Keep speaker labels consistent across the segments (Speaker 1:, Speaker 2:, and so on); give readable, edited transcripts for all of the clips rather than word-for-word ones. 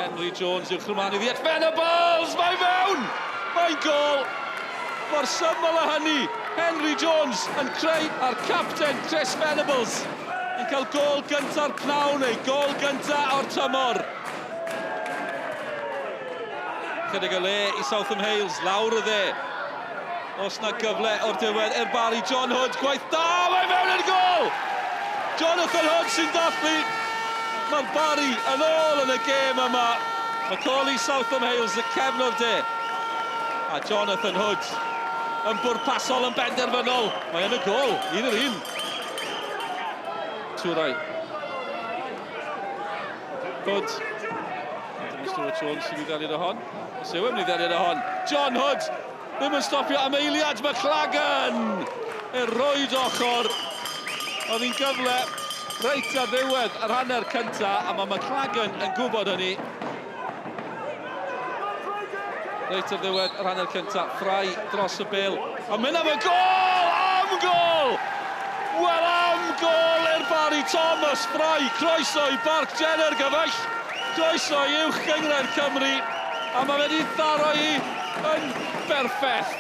Speaker 1: Henry Jones uwch ymlaen iddi at Venables! Mae fewn! Mae'n gol! Mor syml â hynny! Henry Jones yn creu a'r capten Chris Venables yn cael gol gynta'r pnawn, ei gol gynta o'r tymor. Chydig o le i Southam Hales, lawr y dde. Os na gyfle o'r diwedd i'r Barry, John Hood, gwaith da, mae fewn i'r gol! Jonathan Hood sy'n dathlu. Mae'r Barry yn ôl yn y gêm yma. Macaulay Southam Hales, y cefnwr de. A Jonathan Hood yn bwrpasol yn benderfynol. Mae yn y gol, 1-1. Touray. Hood. Dyma Stuart Jones sy'n mynd i ddelio hon. Os yw e'n mynd i ddelio hon. John Hood ddim yn stopio am eiliad. McLagan i'r rwyd ochr. Oedd hi'n gyfle reit ar ddiwedd yr hanner cynta, a mae McLagan yn gwybod hynny. Reit ar ddiwedd yr hanner cynta, Fry dros y bêl. A mynd am y gol! Am gol! Wel, am gol i'r Barry Thomas Fry. Croeso i Barc Jenner, gyfaill. Croeso i Uwch Gynghrair Cymru. A mae wedi tharo hi yn berffaith.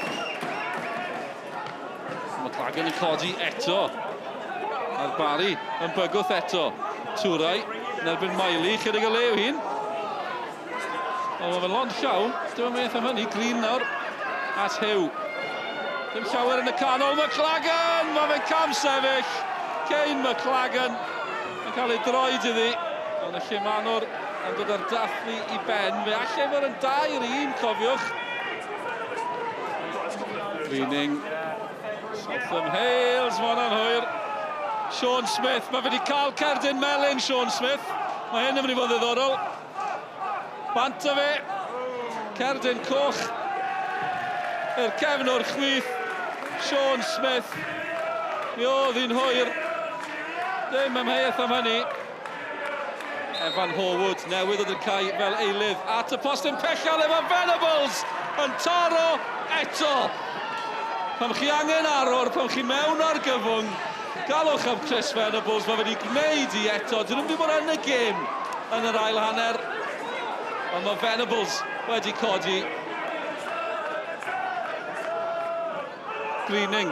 Speaker 1: McLagan yn codi eto. A'r Barry yn bygwth eto. Touray yn erbyn Miley, chydig o le yw hi'n. Ond mae fe'n lond llaw, dim yn beth am hynny, Green nawr at Hugh. Dim llawer yn y canol, McLagan! Mae fe'n cam sefyll. Kane McLagan yn cael ei droed iddi. Ond y Llemanwr yn dod â'r dathlu i ben. Fe allai fod yn 2-1, cofiwch. Greening. Southam Hales, mae hwnna'n hwyr. Sean Smith, mae fe wedi cael cerdyn melyn, Sean Smith. Mae hyn yn mynd i fod yn ddiddorol. Bant â fe. Cerdyn coch i'r cefnwr chwith, Sean Smith. Mi oedd hi'n hwyr. Dim amheuaeth am hynny. Evan Horwood newydd ddod i'r cae fel eilydd at y postyn pella le mae Venables yn taro eto. Pan chi angen arwr, pan chi mewn argyfwng, galwch am Chris Venables, mae wedi gwneud i eto. Dyn nhw'n wedi bod yn y gêm yn yr ail hanner, ond mae Venables wedi codi. Greening.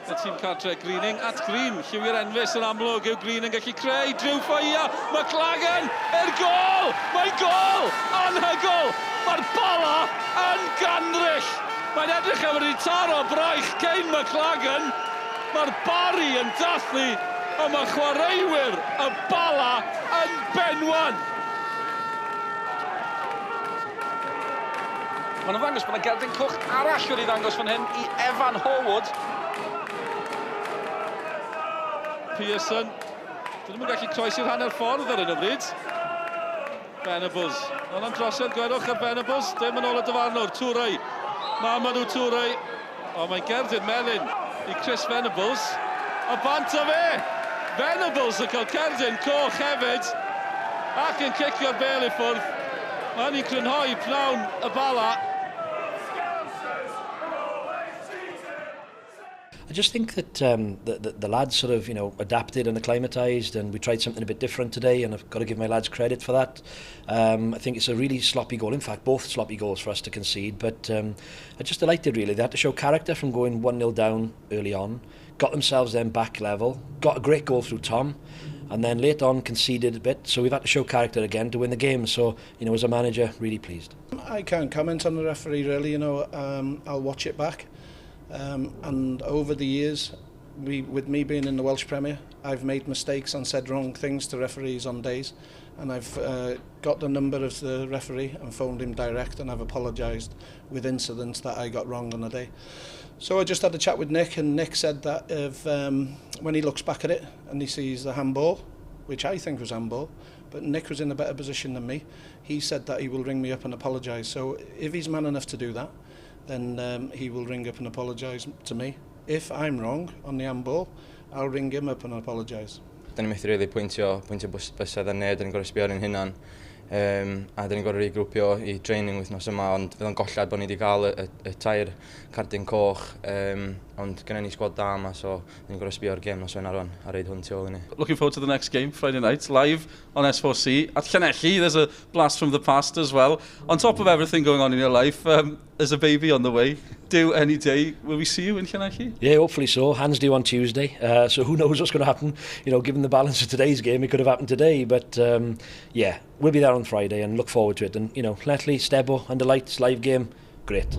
Speaker 1: Y tîm cartre, Greening at Green. Lliwiau'r enfys yn amlwg yw Green yn gallu creu. Drew Faia, McLagan, er gol! Mae'n gol! Anhygol! Mae'r Bala yn gandryll! Mae'n edrych am wedi taro braich Kane McLagan. Mae'r Barry yn dathlu, ond mae chwaraewyr y Bala yn benwan. Mae'n ymddangos bod yna gerdyn coch arall wedi ddangos fan hyn i Evan Horwood. Pearson. Dyn nhw'n gallu croesi'r hanner ffordd ar hyn o bryd. Venables. Ond am drosedd, gwelwch ar Venables. Dim yn ôl y dyfarnwr. Touray. Mamadou Touray. O, mae'n gerdyn melyn i Chris Venables. A bant o fe! Venables yn cael cerdyn coch hefyd. Ac yn cicio'r bêl i ffwrdd. Mae hynny'n crynhoi pnawn y Bala.
Speaker 2: I just think that the lads sort of, you know, adapted and acclimatised, and we tried something a bit different today, and I've got to give my lads credit for that. I think it's a really sloppy goal. In fact, both sloppy goals for us to concede, but I'm just delighted, really. They had to show character from going 1-0 down early on, got themselves then back level, got a great goal through Tom, and then late on conceded a bit, so we've had to show character again to win the game. So, you know, as a manager, really pleased.
Speaker 3: I can't comment on the referee, really. You know, I'll watch it back. And over the years, with me being in the Welsh Premier, I've made mistakes and said wrong things to referees on days, and I've got the number of the referee and phoned him direct, and I've apologised with incidents that I got wrong on the day. So I just had a chat with Nick, and Nick said that if when he looks back at it and he sees the handball, which I think was handball, but Nick was in a better position than me, he said that he will ring me up and apologise. So if he's man enough to do that, then he will ring up and apologise to me. If I'm wrong on the handball, I'll ring him up and apologise.
Speaker 4: Da ni methu really pwyntio bysedd ar neb, da ni'n gorfod sbio ar ein hunan. A da ni'n gorfod regrwpio i training wythnos yma, ond fydd o'n gollad bod ni wedi cael y tair cardyn coch. Ond gyda ni sgwad da yma, so ni'n gorfod sbio ar gêm nos Wener rwan, a rhoid hwn tu ôl i ni.
Speaker 1: Looking forward to the next game, Friday night, live on S4C at Llanelli. There's a blast from the past as well. On top of everything going on in your life, there's a baby on the way. Due any day. Will we see you in Llanelli?
Speaker 2: Yeah, hopefully so. Hands due on Tuesday, so who knows what's going to happen. Given the balance of today's game, it could have happened today. But yeah, we'll be there on Friday and look forward to it. And Llanelli, Stebo, under lights, live game, great.